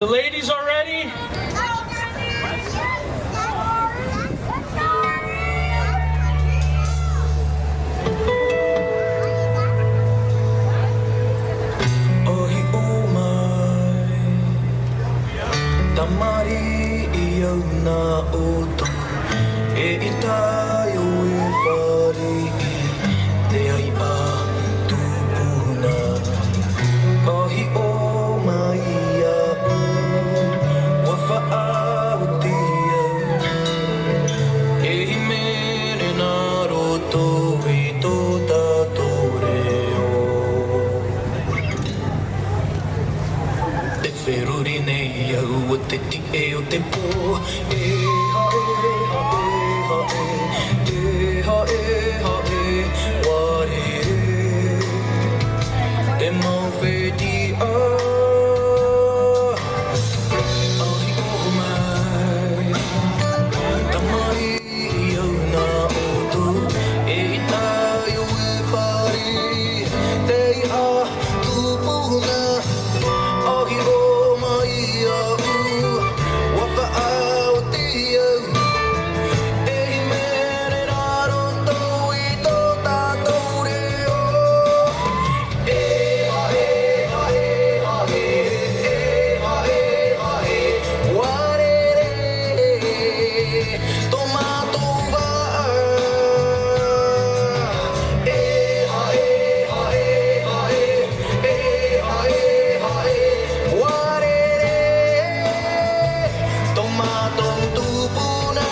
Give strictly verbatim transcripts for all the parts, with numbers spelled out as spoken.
The ladies are ready. ʻAhiʻo mai, tamariʻi au nā ʻoutou, eʻita ʻoe fāriʻi, te aiʻa tupuna. ʻAhiʻo mai iāʻu, ʻua faʻaoti au, e hīmene nā roto i tō tātou reo. E feruri nei au o te tiʻe o te pō. E haʻe, haʻe, haʻe, e haʻe, haʻe, ʻua rere te mau fetiʻa. ʻAhiʻo mai, tamariʻi au nā ʻoutou, eʻita ʻoe fāriʻi, te aiʻa tupuna. ʻAhiʻo mai iāʻu, ʻua faʻaoti au, e hīmene nā roto i tō tātou reo. E haʻe, haʻe, haʻe, e haʻe, haʻe, ʻua rere tō mātou vaʻa. E haʻe, haʻe, haʻe, e haʻe, haʻe, ʻua rere tō mātou tupuna.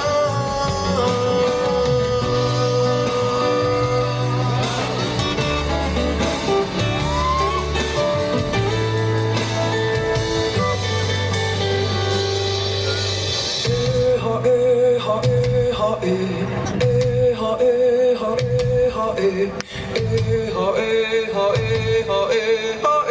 E haʻe, haʻe, haʻe, e haʻe, haʻe, haʻe, e haʻe, haʻe, haʻe, haʻe.